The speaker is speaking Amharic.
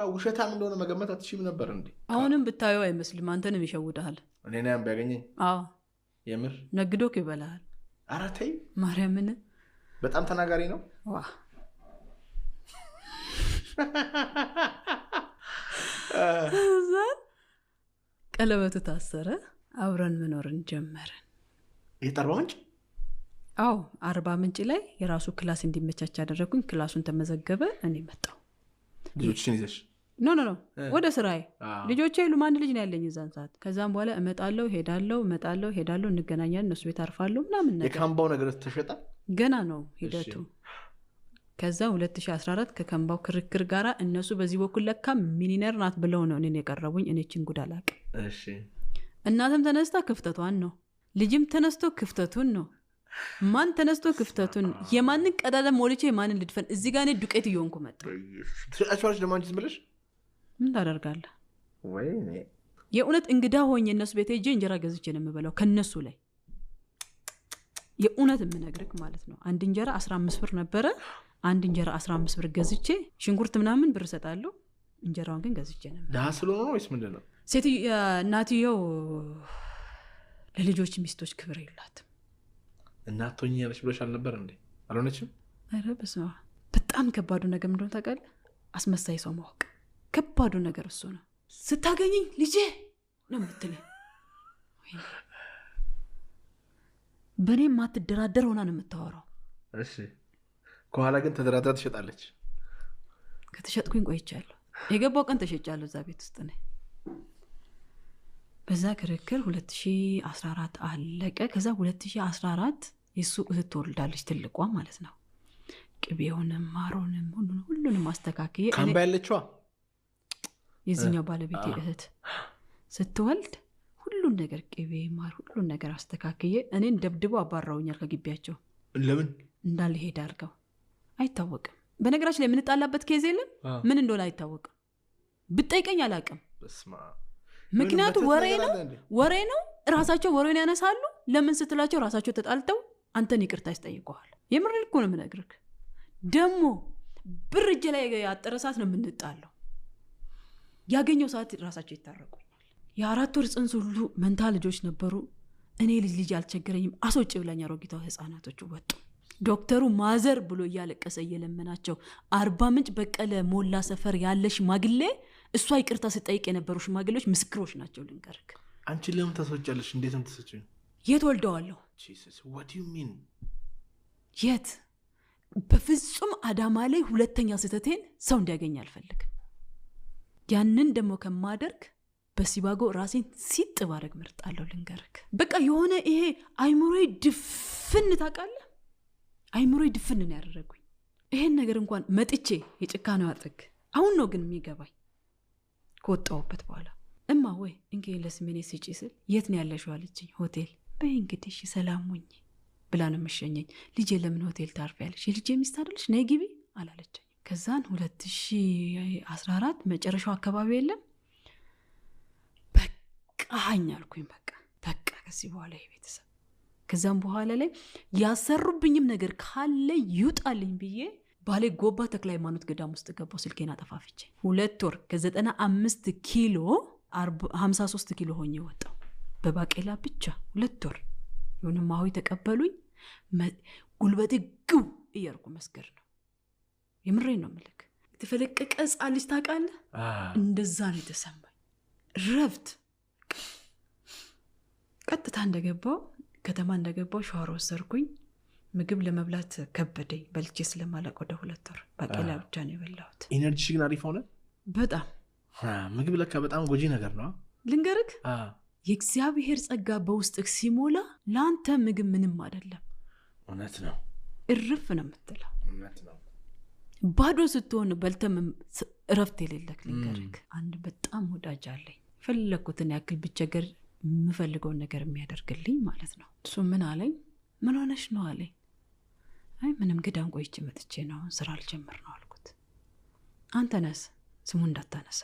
ውሸታም እንደሆነ መገመት አትችይም ነበር እንዴ? አሁንም ብታየው አይመስልም፣ አንተንም ይሸውድሃል። እኔን ያን ቢያገኘኝ? አዎ። የምር? ነግዶክ ይበላሃል። ኧረ ተይ። ማርያምን። በጣም ተናጋሪ ነው። ዋ፣ እዛ ቀለበቱ ታሰረ፣ አብረን መኖርን ጀመርን። ይህ አርባ ምንጭ? አዎ፣ አርባ ምንጭ ላይ የራሱ class እንዲመቻች ያደረግኩኝ። Class ኡን ተመዘገበ፣ እኔ መጣሁ። ልጆችሽን ይዘሽ? No, no, no፣ ወደ ስራዬ። ልጆቼ የሉም፣ አንድ ልጅ ነው ያለኝ እዛን ሰዓት። ከዛም በኋላ እመጣለሁ ሄዳለሁ፣ እመጣለሁ ሄዳለሁ፣ እንገናኛለን፣ እነሱ ቤት አርፋለሁ ምናምን ነገር። የካምባው ነገር ተሸጠ? ገና ነው ሂደቱ። ከዛ 2014 ከከምባው ክርክር ጋራ እነሱ በዚህ በኩል ለካ ሚሊነር ናት ብለው ነው እኔን የቀረቡኝ። እኔ ችን ጉድ አላውቅም። እናትም ተነስታ ክፍተቷን ነው፣ ልጅም ተነስቶ ክፍተቱን ነው፣ ማን ተነስቶ ክፍተቱን፣ የማንን ቀዳዳ ሞልቼ የማንን ልድፈን? እዚህ ጋር እኔ ዱቄት እየሆንኩ መጣ። ትሸጣቸዋለች ደግሞ አንቺ ዝም ብለሽ? ምን ታደርጋለህ? ወይኔ። የእውነት እንግዳ ሆኜ እነሱ ቤት ሄጄ እንጀራ ገዝቼ ነው የምበላው ከነሱ ላይ። የእውነት የምነግርህ ማለት ነው። አንድ እንጀራ 15 ብር ነበረ። አንድ እንጀራ 15 ብር ገዝቼ፣ ሽንኩርት ምናምን ብር እሰጣለሁ። እንጀራውን ግን ገዝቼ ነበር። ድሀ ስለሆነ ነው ወይስ ምንድን ነው? ሴትዮ፣ እናትየው ለልጆች ሚስቶች ክብር የላትም። እናት ትሆኛለሽ ብለሽ አልነበር እንዴ? አልሆነችም? ኧረ በስመ አብ። በጣም ከባዱ ነገር ምንድን ነው ታውቃለህ? አስመሳይ ሰው ማወቅ ከባዱ ነገር እሱ ነው። ስታገኘኝ ልጄ ነው የምትለኝ። ወይኔ፣ በእኔ የማትደራደር ሆና ነው የምታወራው። እሺ፣ ከኋላ ግን ተደራድራ ትሸጣለች። ከተሸጥኩኝ ቆይቻለሁ። የገባው ቀን ተሸጫለሁ እዛ ቤት ውስጥ ነኝ። በዛ ክርክር 2014 አለቀ። ከዛ 2014 የእሱ እህት ትወልዳለች፣ ትልቋ ማለት ነው። ቅቤውንም ማሮንም ሁሉንም አስተካክዬ ካምባ ያለችዋ? የዚህኛው ባለቤቴ እህት ስትወልድ ሁሉን ነገር፣ ቅቤ፣ ማር፣ ሁሉን ነገር አስተካክዬ እኔን ደብድበው አባረውኛል ከግቢያቸው። ለምን? እንዳልሄድ አድርገው አይታወቅም። በነገራችን ላይ የምንጣላበት case የለም፣ ምን እንደሆነ አይታወቅም። ብጠይቀኝ አላውቅም። በስመ አብ። ምክንያቱ ምን ወሬ መተት ነው ነገር አለ እንዴ? ወሬ ነው። ራሳቸው ወሬውን ያነሳሉ። ለምን ስትላቸው ራሳቸው ተጣልተው አንተን ይቅርታ ያስጠይቀዋል። የምር እኮ ነው የምነግርህ። ደግሞ ብር እጄ ላይ ያጠረ ሰዓት ነው የምንጣለው። ያገኘው ሰዓት ራሳቸው ይታረቁኛል። የ4 ወር ጽንስ ሁሉ መንታ ልጆች ነበሩ። እኔ ልጅ ልጅ አልቸገረኝም። አስወጪ ብላኝ አሮጊቷ ህፃናቶቹ ወጡ። ዶክተሩ mother ብሎ እያለቀሰ እየለመናቸው፣ አርባ ምንጭ በቀለ ሞላ ሰፈር ያለ ሽማግሌ፣ እሷ ይቅርታ ስጠይቅ የነበሩ ሽማግሌዎች ምስክሮች ናቸው። ልንገርክ። አንቺ ለምን ታስወጫለሽ? እንዴት ነው የምታስወጪው? የት ወልደዋለሁ? Jesus, what do you mean? የት? በፍጹም አዳማ ላይ ሁለተኛ ስህተቴን ሰው እንዲያገኝ አልፈልግም። ያንን ደግሞ ከማደርግ በሲባጎ ራሴን ሲጥ ባረግ መርጣለሁ። ልንገርክ፣ በቃ የሆነ ይሄ አይምሮዬ ድፍን፣ ታውቃለህ፣ አይምሮዬ ድፍን ነው ያደረጉኝ። ይሄን ነገር እንኳን መጥቼ የጭካኔዋ ጥግ አሁን ነው ግን የሚገባኝ ከወጣሁበት በኋላ። እማ ወይ እንኪ ለስሜኔ ስጪ ስል የት ነው ያለሽው አለችኝ። ሆቴል። በይ እንግዲህ እሺ ሰላም ሁኚ ብላ ነው የምሸኘኝ። ልጄ ለምን ሆቴል ታርፊያለሽ? የልጄ ሚስት አይደለሽ? ነይ ግቢ አላለችኝ። ከዛን 2014 መጨረሻው አካባቢ የለም በቃኝ አልኩኝ። በቃ በቃ ከዚህ በኋላ ይሄ ቤተሰብ፣ ከዛም በኋላ ላይ ያሰሩብኝም ነገር ካለ ይውጣልኝ ብዬ ባሌ ጎባ ተክለ ሃይማኖት ገዳም ውስጥ ገባሁ። ስልኬን አጠፋፍቼ 2 ወር ከ95 ኪሎ 53 ኪሎ ሆኜ ወጣሁ። በባቄላ ብቻ 2 ወር የሆነ ማዊ ተቀበሉኝ። ጉልበቴ ግው እያልኩ መስገድ ነው። የምሬን ነው የምልክ። የተፈለቀቀ ህፃን ልጅ ታውቃለህ? እንደዛ ነው የተሰማኝ። ረፍት ቀጥታ እንደገባው፣ ከተማ እንደገባው ሻወር ወሰድኩኝ። ምግብ ለመብላት ከበደኝ። በልቼ ስለማላውቅ ወደ 2 ወር ባቄላ ብቻ ነው የበላሁት። Energy ግን አሪፍ ሆነ? በጣም። ምግብ ለካ በጣም ጎጂ ነገር ነው። ልንገርክ፣ የእግዚአብሔር ጸጋ በውስጥህ ሲሞላ ለአንተ ምግብ ምንም አይደለም። እውነት ነው። እርፍ ነው የምትለው። እውነት ነው። ባዶ ስትሆን በልተህ እረፍት የሌለክ። ልንገርክ፣ አንድ በጣም ወዳጅ አለኝ። የፈለኩትን ያክል ብቸገር የምፈልገውን ነገር የሚያደርግልኝ ማለት ነው። እሱ ምን አለኝ? ምን ሆነሽ ነው አለኝ። አይ ምንም፣ ገዳም ቆይቼ መጥቼ ነው፣ አሁን ስራ ልጀምር ነው አልኩት። አንተ ነህ ስሙ እንዳታነሳ።